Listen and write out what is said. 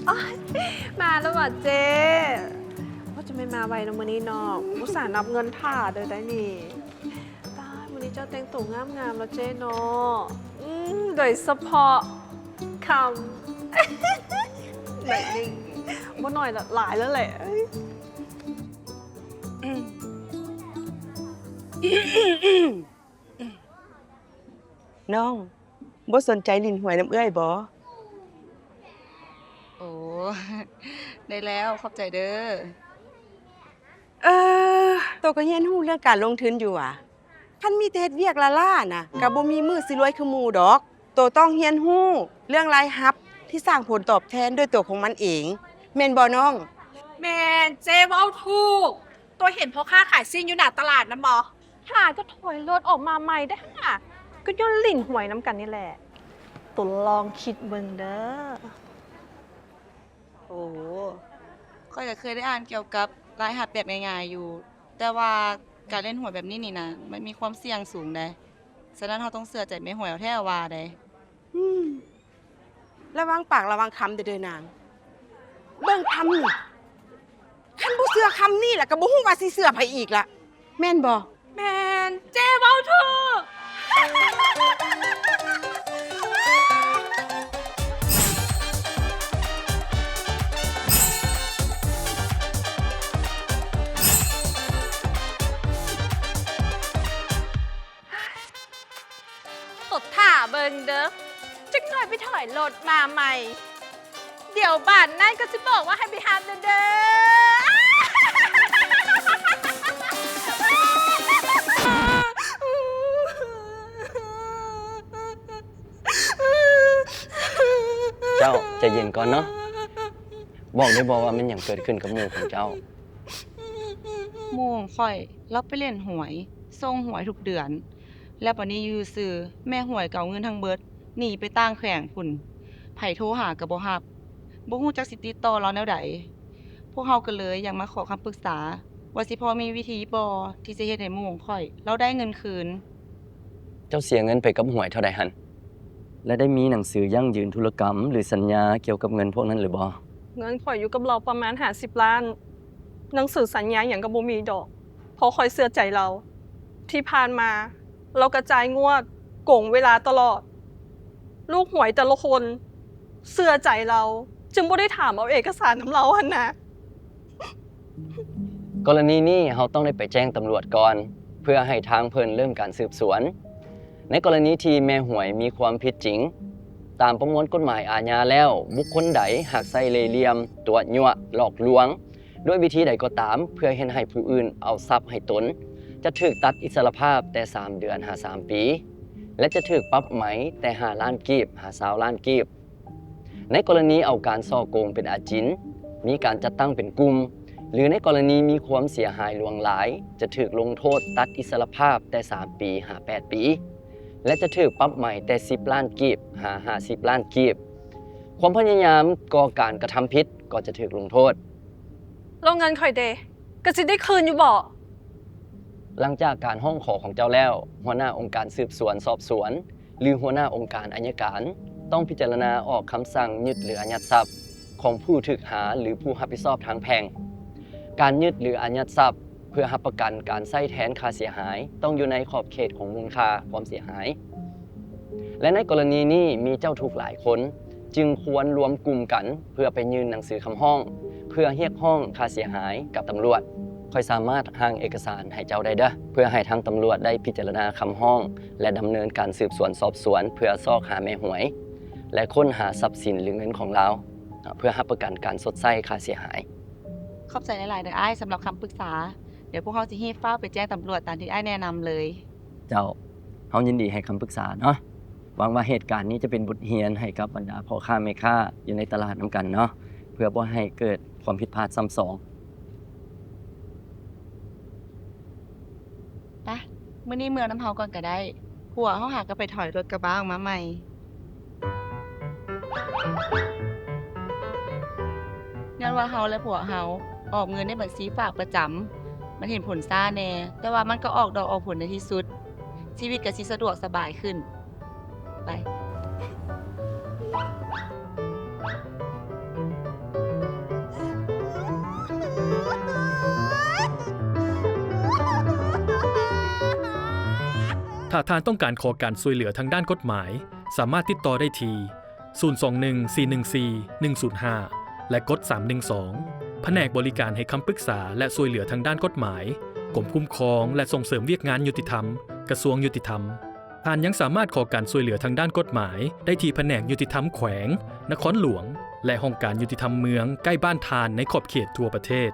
ໂອ້ຍ ມາແລ້ວຫວາເຈ້? ໂອ້ ຈະແມ່ນມາໄວເນາະມື້ນີ້ເນາະ ອຸດສ່ານັບເງິນຖ້າເດີໄດ໋ນີ້. ຕາຍ ມື້ນີ້ເຈົ້າແຕ່ງໂຕງາມໆແລ້ວເຈ້ເນາະ. ອືມ ໂດຍສະເພາະຄຳ ໜ້ອຍໜຶ່ງ ບໍ່ໜ້ອຍລະ ຫຼາຍແລ້ວແຫຼະ. ນ້ອງ ບໍ່ສົນໃຈຫຼິ້ນຫວຍນຳເອື້ອຍບໍ? ໂອ້ ໄດ້ແລ້ວ ຂອບໃຈເດີ. ເອີ ໂຕກໍຮຽນຮູ້ເລື່ອງການລົງທຶນຢູ່ຫວາ? ຄັນມີແຕ່ເຮັດວຽກລ້າໆນະ ກໍບໍ່ມີມື້ຊິລວຍຄືໝູ່ດອກ. ໂຕຕ້ອງຮຽນຮູ້ເລື່ອງລາຍຮັບທີ່ສ້າງຜົນຕອບແທນດ້ວຍຕົວຂອງມັນເອງ ແມ່ນບໍ່ນ້ອງ? ແມ່ນ ເຈ້ເວົ້າຖືກ. ໂຕເຫັນພໍ່ຄ້າຂາຍຊີ້ນຢູ່ໜ້າຕະຫຼາດນັ້ນບໍ່? ຫາກໍຖອຍລົດອອກມາໃໝ່ໄດ້ຫັ້ນນະ ກໍຍ້ອນຫຼິ້ນຫວຍນຳກັນນີ້ແຫຼະ. ໂຕລອງຄິດເບິ່ງເດີ. ໂອ້ ຂ້ອຍກໍເຄີຍໄດ້ອ່ານກ່ຽວກັບລາຍຮັບແບບງ່າຍໆຢູ່ ແຕ່ວ່າການຫຼິ້ນຫວຍແບບນີ້ນີ້ນະ ມັນມີຄວາມສ່ຽງສູງເດ້. ສະນັ້ນເຮົາຕ້ອງເຊື່ອໃຈແມ່ຫວຍເອົາແທ້ເອົາວ່າໃດ. ອືມ ລະວັງປາກລະວັງຄຳເດີນາງ. ເບິ່ງຄຳນີ້ ຄັນບໍ່ເຊື່ອຄຳນີ້ລະກໍບໍ່ຮູ້ວ່າຊິເຊື່ອໃຜອີກລະ ແມ່ນບໍ່? ແມ່ນ ເຈ້ເວົ້າຖືກ. ໂຕຖ້າເບິ່ງເດີ ຈັກໜ້ອຍໄປຖອຍລົດມາໃໝ່ ດຽວບາດນັ້ນກໍຊິບອກວ່າໃຫ້ໄປຮັບແດ່ເດີ. ເຈົ້າໃຈເຢັນກ່ອນເນາະ ບອກໄດ້ບໍ່ວ່າແມ່ນຫຍັງເກີດຂຶ້ນກັບໝູ່ຂອງເຈົ້າ? ໝູ່ຂອງຂ້ອຍລາວໄປຫຼິ້ນຫວຍ ສົ່ງຫວຍທຸກເດືອນ ແລ້ວບາດນີ້ຢູ່ຊື່ໆ ແມ່ຫວຍກໍເອົາເງິນທັງເບິດ ໜີໄປຕ່າງແຂວງພຸ້ນ ໃຜໂທຫາກໍບໍ່ຮັບ ບໍ່ຮູ້ຈັກຊິຕິດຕໍ່ລາວແນວໃດ. ພວກເຮົາກໍເລີຍຢາກມາຂໍຄຳປຶກສາ ວ່າຊິພໍມີວິທີບໍ່ ທີ່ຈະເຮັດໃຫ້ໝູ່ຂອງຂ້ອຍລາວໄດ້ເງິນຄືນ? ເຈົ້າເສຍເງິນໄປກັບຫວຍເທົ່າໃດຫັ້ນ? ແລະ ໄດ້ມີໜັງສືຢັ້ງຢືນທຸລະກຳ ຫຼື ສັນຍາກ່ຽວກັບເງິນພວກນັ້ນຫຼືບໍ່? ເງິນຂ້ອຍຢູ່ກັບລາວປະມານຫ້າສິບລ້ານ ໜັງສືສັນຍາຫຍັງກໍບໍ່ມີດອກ ເພາະຂ້ອຍເຊື່ອໃຈລາວ. ທີ່ຜ່ານມາລາວກໍຈ່າຍງວດ ໂກງເວລາຕະຫຼອດ. ລູກຫວຍແຕ່ລະຄົນເຊື່ອໃຈລາວ ຈຶ່ງບໍ່ໄດ້ຖາມເອົາເອກະສານນຳລາວຫັ້ນນະ. ກໍລະນີນີ້ເຮົາຕ້ອງໄດ້ໄປແຈ້ງຕຳຫຼວດກ່ອນ ເພື່ອໃຫ້ທາງເພິ່ນເລີ່ມການສືບສວນ. ໃນກໍລະນີທີ່ແມ່ຫວຍມີຄວາມຜິດຈິງ, ຕາມປະມວນກົດໝາຍອາຍາແລ້ວ, ບຸກຄົນໃດຫາກໃຊ້ເລ່ຫຼ່ຽມ, ຕົວະຍົວະ, ຫຼອກລວງ ດ້ວຍວິທີໃດກໍຕາມ ເພື່ອເຮັດໃຫ້ຜູ້ອື່ນເອົາຊັບໃຫ້ຕົນ, ຈະຖືກຕັດອິດສະຫຼະພາບແຕ່ສາມເດືອນຫາສາມປີ ແລະ ຈະຖືກປັບໃໝແຕ່ຫ້າລ້ານກີບຫາຊາວລ້ານກີບ. ໃນກໍລະນີເອົາການສໍ້ໂກງເປັນອາຈິນ, ມີການຈັດຕັ້ງເປັນກຸ່ມ ຫຼື ໃນກໍລະນີມີຄວາມເສຍຫາຍຫຼວງຫຼາຍ, ຈະຖືກລົງໂທດຕັດອິດສະຫຼະພາບແຕ່ສາມປີຫາແປດປີ ແລະ ຈະຖືກປັບໃໝແຕ່ສິບລ້ານກີບຫາຫ້າສິບລ້ານກີບ. ຄວາມພະຍາຍາມກໍ່ການກະທຳຜິດກໍຈະຖືກລົງໂທດ. ແລ້ວເງິນຂ້ອຍເດ ກໍຊິໄດ້ຄືນຢູ່ບໍ່? ຫຼັງຈາກການຮ້ອງຂໍຂອງເຈົ້າແລ້ວ, ຫົວໜ້າອົງການສືບສວນສອບສວນ ຫຼື ຫົວໜ້າອົງການໄອຍະການ ຕ້ອງພິຈາລະນາອອກຄຳສັ່ງຍຶດ ຫຼື ອາຍັດຊັບຂອງຜູ້ຖືກຫາ ຫຼື ຜູ້ຮັບຜິດຊອບທາງແພ່ງ. ການຍຶດ ຫຼື ອາຍັດຊັບ ເພື່ອຮັບປະກັນການໃຊ້ແທນຄ່າເສຍຫາຍ ຕ້ອງຢູ່ໃນຂອບເຂດຂອງມູນຄ່າຄວາມເສຍຫາຍ. ແລະ ໃນກໍລະນີນີ້ມີເຈົ້າທຸກຫຼາຍຄົນ, ຈຶ່ງຄວນລວມກຸ່ມກັນເພື່ອໄປຍື່ນໜັງສືຄຳຮ້ອງ ເພື່ອຮຽກຮ້ອງຄ່າເສຍຫາຍກັບຕຳຫຼວດ. ຂ້ອຍສາມາດຮ່າງເອກະສານໃຫ້ເຈົ້າໄດ້ເດີ້ ເພື່ອໃຫ້ທາງຕຳຫຼວດໄດ້ພິຈາລະນາຄຳຮ້ອງ ແລະ ດຳເນີນການສືບສວນສອບສວນ ເພື່ອຊອກຫາແມ່ຫວຍ ແລະ ຄົ້ນຫາຊັບສິນ ຫຼື ເງິນຂອງລາວ ເພື່ອຮັບປະກັນການຊົດໃຊ້ຄ່າເສຍຫາຍ. ຂອບໃຈຫຼາຍໆເດີ້ອ້າຍ ສຳລັບຄຳປຶກສາ. ດຽວພວກເຮົາຊິຮີບຟ້າວໄປແຈ້ງຕຳຫຼວດຕາມທີ່ອ້າຍແນະນຳເລີຍ. ເຈົ້າ, ເຮົາຍິນດີໃຫ້ຄຳປຶກສາເນາະ. ຫວັງວ່າເຫດການນີ້ຈະເປັນບົດຮຽນໃຫ້ກັບບັນດາພໍ່ຄ້າແມ່ຄ້າຢູ່ໃນຕະຫຼາດນຳກັນເນາະ, ເພື່ອບໍ່ໃຫ້ເກີດຄວາມຜິດພາດຊ້ຳສອງ. ປະ, ມື້ນີ້ເມືອນຳເຮົາກ່ອນກໍໄດ້. ຜົວເຮົາຫາກໍໄປຖອຍລົດກະບະອອກມາໃໝ່. ຍ້ອນວ່າເຮົາ ແລະ ຜົວເຮົາອອກເງິນໃນບັນຊີຝາກປະຈຳ, ມັນເຫັນຜົນຊ້າແດ່, ແຕ່ວ່າມັນກໍອອກດອກອອກຜົນໃນທີ່ສຸດ. ຊີວິດກໍຊິສະດວກສະບາຍຂຶ້ນ. ໄປ. ຖ້າທ່ານຕ້ອງການຂໍການຊ່ວຍເຫຼືອທາງດ້ານກົດໝາຍ, ສາມາດຕິດຕໍ່ໄດ້ທີ່ ສູນສອງໜຶ່ງ ສີ່ໜຶ່ງສີ່ ໜຶ່ງສູນຫ້າ ແລະ ກົດ ສາມໜຶ່ງສອງ. ພະແນກບໍລິການໃຫ້ຄຳປຶກສາ ແລະ ຊ່ວຍເຫຼືອທາງດ້ານກົດໝາຍ, ກົມຄຸ້ມຄອງ ແລະ ສົ່ງເສີມວຽກງານຍຸຕິທຳ, ກະຊວງຍຸຕິທຳ. ທ່ານຍັງສາມາດຂໍການຊ່ວຍເຫຼືອທາງດ້ານກົດໝາຍໄດ້ທີ່ພະແນກຍຸຕິທຳແຂວງ, ນະຄອນຫຼວງ ແລະ ຫ້ອງການຍຸຕິທຳເມືອງໃກ້ບ້ານທ່ານໃນຂອບເຂດທົ່ວປະເທດ.